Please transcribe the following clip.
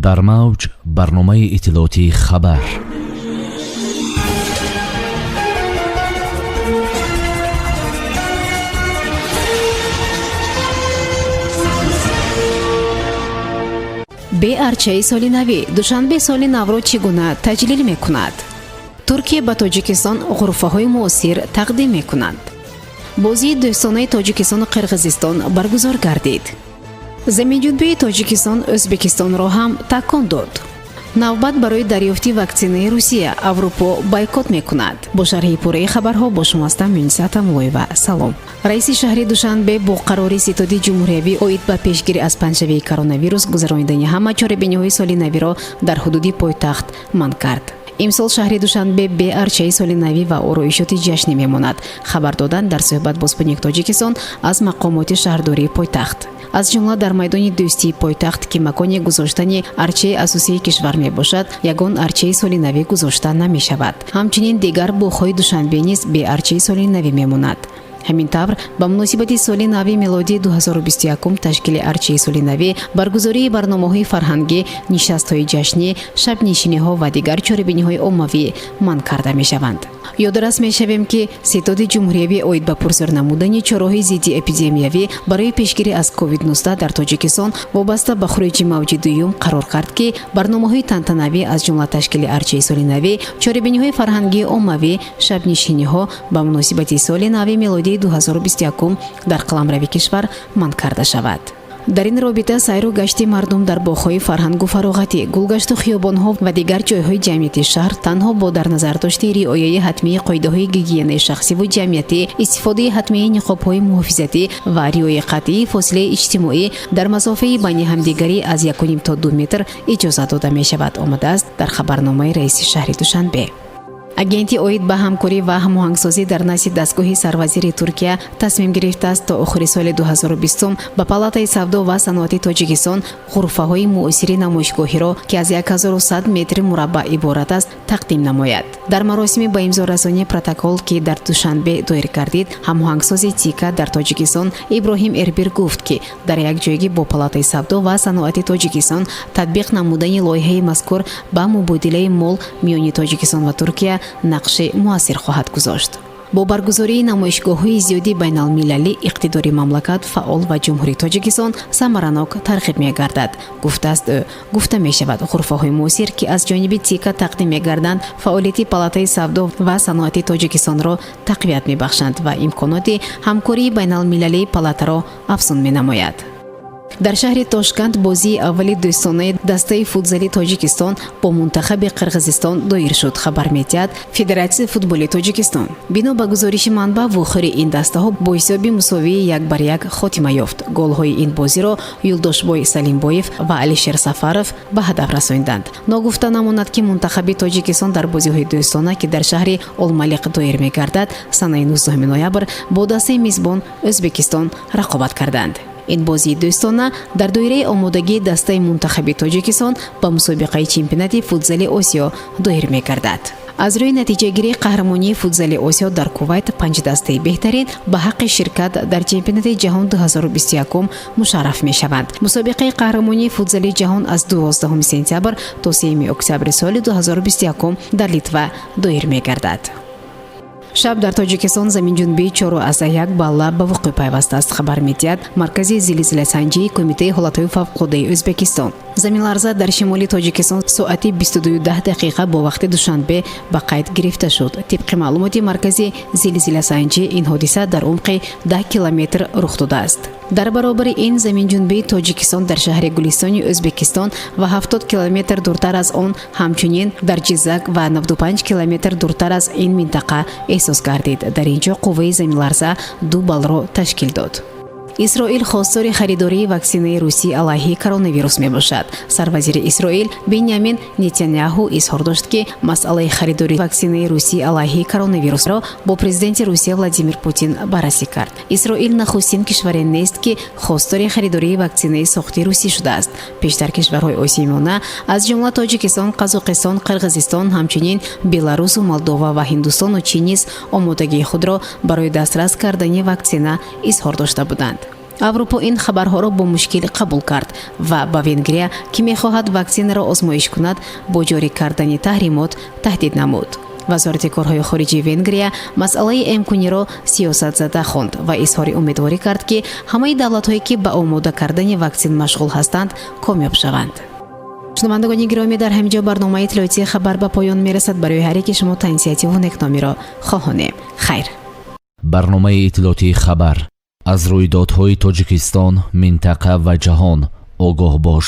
Дар мавҷ барномаи иттилоотии «Хабар». Бе арчаи соли навӣ Душанбе соли навро чӣ гуна таҷлил мекунад? Туркия ба Тоҷикистон ғурфаҳои муосир тақдим мекунад. Бозии дӯстонаи Тоҷикистону Қирғизистон баргузор гардид. Заминҷунбии Тоҷикистон Ӯзбекистонро ҳам такон дод. Навбат барои дарёфти ваксинаи Русия: Аврупо бойкот мекунад. Бо шарҳи пурраи хабарҳо бо шумо ҳастам Муниса Атамуллоева. Салом. Раиси шаҳри Душанбе бо қарори ситоди ҷумҳуриявӣ оид ба пешгирӣ аз паҳншавии коронавирус гузаронидани ҳама чорабиниҳои соли навиро дар ҳудуди пойтахт манъ кард. Имсол шаҳри Душанбе бе арчаи соли навӣ ва ороишоти ҷашнӣ мемонад, хабар доданд дар суҳбат бо «Спутник Тоҷикистон» аз мақомоти шаҳрдории пойтахт. Аз ҷумла дар майдони Дӯстии пойтахт, ки макони гузоштани арчаи асосии кишвар мебошад, ягон арчаи соли навӣ гузошта намешавад. Ҳамчунин дигар боғҳои Душанбе низ бе арчаи соли навӣ мемонад. Ҳамин тавр, ба муносибати соли нави мелодии 2021 ташкили арчаи соли навӣ, баргузории барномаҳои фарҳангӣ, нишастҳои ҷашнӣ, шабнишиниҳо ва дигар чорабиниҳои оммавӣ манъ карда мешаванд. Ёдрас мешавем, ки ситоди ҷумҳуриявӣ оид ба пурзӯр намудани чораҳои зидди эпидемиявӣ барои пешгирӣ аз COVID-19 дар Тоҷикистон вобаста ба хуруҷи мавҷи дуюм қарор кард, ки барномаҳои тантанавӣ, аз ҷумла ташкили арчаи соли навӣ, чорабиниҳои фарҳангии оммавӣ, шабнишиниҳо ба муносибати соли нави мелодии 2021 дар қаламрави кишвар манъ карда шавад. Дар ин робита сайру гашти мардум дар боғҳои фарҳангу фароғатӣ, гулгашту хиёбонҳо ва дигар ҷойҳои ҷамъияти шаҳр танҳо бо дар назар дошти риояи ҳатмии қоидаҳои гигиенаи шахсиву ҷамъиятӣ, истифодаи ҳатмии ниқобҳои муҳофизатӣ ва риояи қатъии фосилаи иҷтимоӣ дар масофаи байни ҳамдигарӣ аз 1,5 то 2 метр иҷозат дода мешавад, омадааст дар хабарномаи раиси шаҳри Душанбе. Агентии оид ба ҳамкорӣ ва ҳамоҳангсозӣ дар назди дастгоҳи сарвазири Туркия тасмим гирифтааст, то охири соли 2020 ба Палатаи савдо ва саноати Тоҷикистон ғурфаҳои муосири намоишгоҳиро, ки аз 1100 метри мураббаъ иборат аст, тақдим намояд. Дар маросими ба имзорасонии протокол, ки дар Душанбе доир гардид, ҳамоҳангсози ТИКА дар Тоҷикистон Иброҳим Эрбир гуфт, ки дар якҷоягӣ бо Палатаи савдо ва саноати Тоҷикистон татбиқ намудани лоиҳаи мазкур ба мубодилаи мол миёни Тоҷикистон ва Туркия нақши муассир хоҳад гузошт. Бо баргузории намоишгоҳҳои зиёди байналмилалӣ иқтидори мамлакат фаъол ва Ҷумҳурии Тоҷикистон самаранок тарғиб мегардад, гуфтааст ӯ. Гуфта мешавад, ғурфаҳои муосир, ки аз ҷониби ТИКА тақдим мегарданд, фаъолияти Палатаи савдо ва саноати Тоҷикистонро тақвият мебахшанд ва имконоти ҳамкории байналмилалии палатаро афзун менамояд. Дар шаҳри Тошканд бозии аввали дӯстонаи дастаи футзали Тоҷикистон бо мунтахаби Қирғизистон доир шуд, хабар медиҳад Федератсияи футболи Тоҷикистон. Бино ба гузориши манбаъ, вохӯри ин дастаҳо бо ҳисоби мусовии 1-1 хотима ёфт. Голҳои ин бозиро Юлдошбой Салимбоев ва Алишер Сафаров ба ҳадаф расонданд. Ногуфта намонад, ки мунтахаби Тоҷикистон дар бозиҳои дӯстона, ки дар шаҳри Олмалиқ доир мегардад, санаи 19 ноябр бо дастаи мизбон Ӯзбекистон рақобат карданд. Ин бозии дӯстона дар доираи омодагии дастаи мунтахаби Тоҷикистон ба мусобиқаи чемпионати футзали Осиё доир мегардад. Аз рӯи натиҷагирии қаҳрамонии футзали Осиё дар Кувайт панҷ дастаи беҳтарин ба ҳаққи ширкат дар чемпионати ҷаҳон 2021 мушарраф мешаванд. Мусобиқаи қаҳрамонии футзали ҷаҳон аз 12 сентябр то 3 октябри соли 2021 дар Литва доир мегардад. Шаб дар Тоҷикистон заминҷунбии 4,1 балла ба вуқӯъ пайвастааст, хабар медиҳад Маркази зилзиласанҷии Кумитаи ҳолатҳои фавқулодаи Ӯзбекистон. Заминларза дар шимоли Тоҷикистон соати 22:10 бо вақти Душанбе ба қайд гирифта шуд. Тибқи маълумоти Маркази зилзиласанҷӣ, ин ҳодиса дар умқи 10 километр рух додааст. Дар баробари ин заминҷунбии Тоҷикистон дар шаҳри Гулистони Ӯзбекистон ва 70 километр дуртар аз он, ҳамчунин дар Ҷизак ва 95 километр дуртар аз ин минтақа эҳсос гардид. Дар ин ҷо қувваи заминларза 2 баллро ташкил дод. Исроил хостори харидории ваксинаи русӣ алайҳи коронавирус мебошад. Сарвазири Исроил Бенямин Нетаняҳу изҳор дошт, ки масъалаи харидории ваксинаи русӣ алайҳи коронавирусро бо президенти Русия Владимир Путин баррасӣ кард. Исроил нахустин кишваре нест, ки хостори харидории ваксинаи сохти русӣ шудааст. Пештар кишварҳои Осиёи Миёна, аз ҷумла Тоҷикистон, Қазоқистон, Қирғизистон, ҳамчунин Беларусу Молдова ва Ҳиндустону Чин низ омодагии худро барои дастрас кардани ваксина изҳор дошта буданд. Аврупо ин хабарҳоро бо мушкил қабул кард ва ба Венгрия, ки мехоҳад ваксинаро озмоиш кунад, бо ҷорӣ кардани таҳримот таҳдид намуд. Вазорати корҳои хориҷии Венгрия масъалаи эмкуниро сиёсатзада хонд ва изҳори умедворӣ кард, ки ҳамаи давлатҳое, ки ба омода кардани ваксин машғул ҳастанд, комёб шаванд. Шунавандагони гиромӣ, дар ҳамин ҷо барномаи иттилоотии «Хабар» ба поён мерасад. Барои ҳар яке шумо тансиҳативу некномиро хоҳонем. Хайр. Барномаи иттилоотии «Хабар». Аз рӯйдодҳои Тоҷикистон, минтақа ва ҷаҳон огоҳ бош.